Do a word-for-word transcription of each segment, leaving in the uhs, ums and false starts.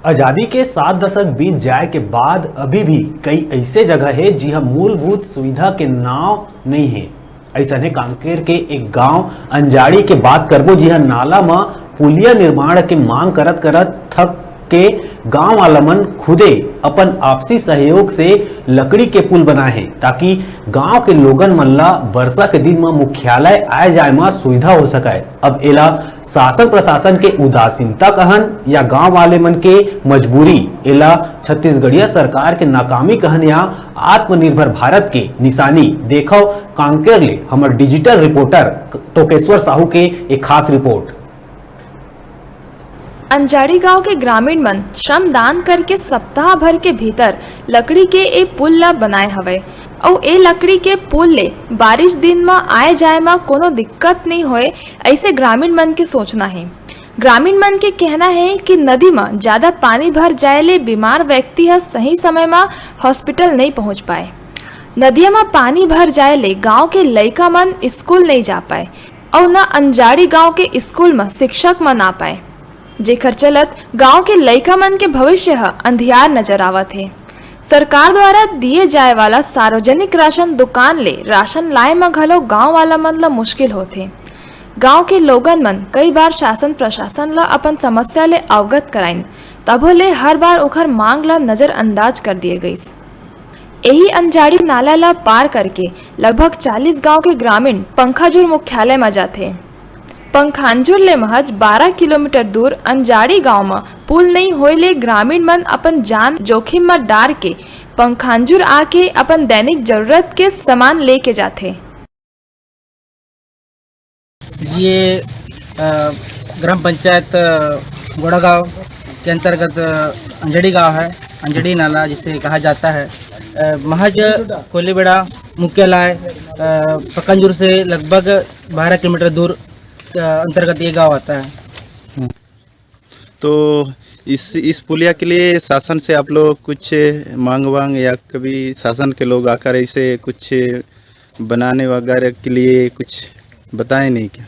आजादी के सात दशक बीत जाए के बाद अभी भी कई ऐसे जगह हे, जिहां मूलभूत सुविधा के नाव नइ हे। अइसने कांकेर के एक गांव अंजाड़ी के बात करबो, जिहां नाला म पुलिया निर्माण के मांग करत करत थक के गांव वाला मन खुदे अपन आपसी सहयोग से लकड़ी के पुल बनाए हे, ताकि गांव के लोगन मन ला बरसा के दिन म मुख्यालय आए जाए म सुविधा हो सकय। अब एला शासन प्रशासन के उदासीनता कहन या गांव वाले मन के मजबूरी, एला छत्तीसगढ़िया सरकार के नाकामी कहन या आत्मनिर्भर भारत के निशानी, देखव कांकेर ले हमर digital reporter टोकेश्वर साहू के एक खास report। अंजाड़ी गांव के ग्रामीण मन श्रमदान करके सप्ताह भर के भीतर लकड़ी के ए पुल ला बनाए हवय। अउ ए लकड़ी के पुल ले बारिश दिन म आए जाए म कोनो दिक्कत नइ होए, अइसे ग्रामीण मन के सोचना हे। ग्रामीण मन के कहना हे कि नदी म ज्यादा पानी भर जाए ले बीमार व्यक्ति ह सही समय म hospital नइ पहुंच पाए। नदिया म पानी भर जाए ले गांव के लइका मन स्कूल नइ जा पाए, अउ न अंजाड़ी गांव के स्कूल म शिक्षक मन आ पाए, जेखर चलत गांव के लइका मन के भविष्य ह अंधियार नजर आवत हे। सरकार द्वारा दिए जाए वाला सार्वजनिक राशन दुकान ले राशन लाए म घलो गांव वाला मन ल मुश्किल होथे। गांव के लोगन मन कई बार शासन प्रशासन ल अपन समस्या ले अवगत कराइन, तभो ले हर बार ओखर मांग ल नजरअंदाज कर दिए गइस। एही अंजाड़ी नाला ल पार करके लगभग चालीस गांव के ग्रामीण पंखाजूर मुख्यालय म जाथे। पंखांजूर ले महज बारह किलोमीटर दूर अंजाड़ी गांव म पुल नइ होए ले ग्रामीण मन अपन जान जोखिम म डार के पंखांजूर आके अपन दैनिक जरूरत के सामान लेके जाथे। ये अ, ग्राम पंचायत अ, गोड़ागांव के अंतर्गत अ, अंजड़ी गांव है। अंजड़ी नाला जिसे कहा जाता है, अ, महज कोलीबेड़ा मुख्यालय अ, पंखांजूर से लगभग बारह किलोमीटर दूर अ, अंतर्गत ये गांव आता है। तो इस इस पुलिया के लिए शासन से आप लोग कुछ मांग वांग या कभी शासन के लोग आकर ऐसे कुछ बनाने वगैरह के लिए कुछ बताए नहीं क्या?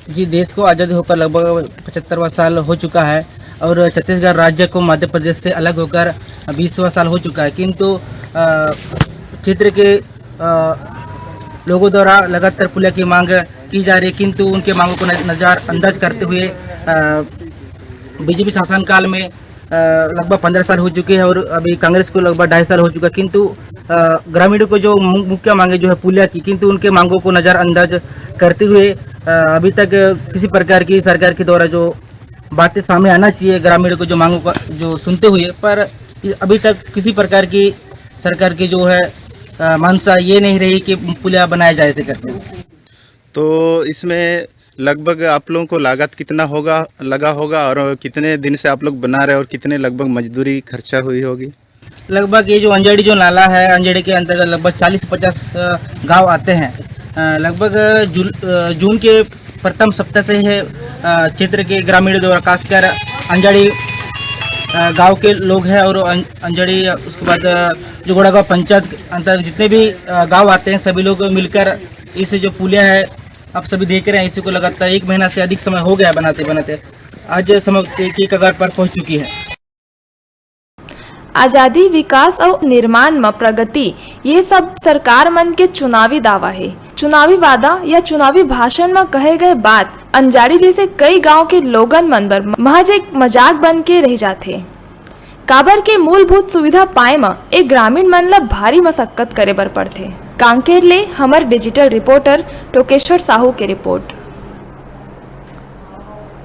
जी, देश को आज़ादी होकर लगभग पचहत्तरवां साल हो चुका है और छत्तीसगढ़ राज्य को मध्य प्रदेश से अलग होकर बीसवां साल हो चुका है, किंतु अ, क्षेत्र के अ, लोगों द्वारा लगातार पुलिया की मांग की जा रही है, किंतु उनके मांगों को न- नज़रअंदाज करते हुए बीजेपी शासनकाल में अ, लगभग पंद्रह साल हो चुके हैं और अभी कांग्रेस को लगभग ढाई साल हो चुका है, किंतु अ, ग्रामीणों को जो मु- मुख्य मांगे जो है पुलिया की, किंतु उनके मांगों को नज़रअंदाज करते हुए अ, अभी तक किसी प्रकार की सरकार के द्वारा जो बातें सामने आना चाहिए, ग्रामीणों को जो मांगों का जो सुनते हुए, पर अभी तक किसी प्रकार की सरकार की जो है अ, मंशा ये नहीं रही कि पुलिया बनाया जाए ऐसे करके। तो इसमें लगभग आप लोगों को लागत कितना होगा, लगा होगा और कितने दिन से आप लोग बना रहे और कितने लगभग मजदूरी खर्चा हुई होगी? लगभग ये जो अंजड़ी जो नाला है, अंजड़ी के अंतर्गत लगभग चालीस पचास अ, गांव आते हैं। अ, लगभग जून अ, जून के प्रथम सप्ताह से है अ, क्षेत्र के ग्रामीण द्वारा खासकर अंजड़ी अ, गांव के लोग हैं और अं- अंजड़ी, उसके बाद अ, जो गोड़ागांव पंचायत के अंतर्गत जितने भी अ, गांव आते हैं, सभी लोग मिलकर इस जो पुलिया है, आप सभी देख रहे हैं, इसी को लगातार एक महीना से अधिक समय हो गया है बनाते बनाते, आज समाप्ति की कगार पर पहुंच चुकी है। आजादी, विकास अउ निर्माण म प्रगति, ये सब सरकार मन के चुनावी दावा हे। चुनावी वादा या चुनावी भाषण म कहे गए बात अंजाड़ी जैसे कई गांव के लोगन मन बर महज एक मजाक बन के रह जाथे। काबर के मूलभूत सुविधा पाए म ए ग्रामीण मन ल भारी मशक्कत करे बर पड़थे। कांकेर ले हमर digital reporter टोकेश्वर साहू के report।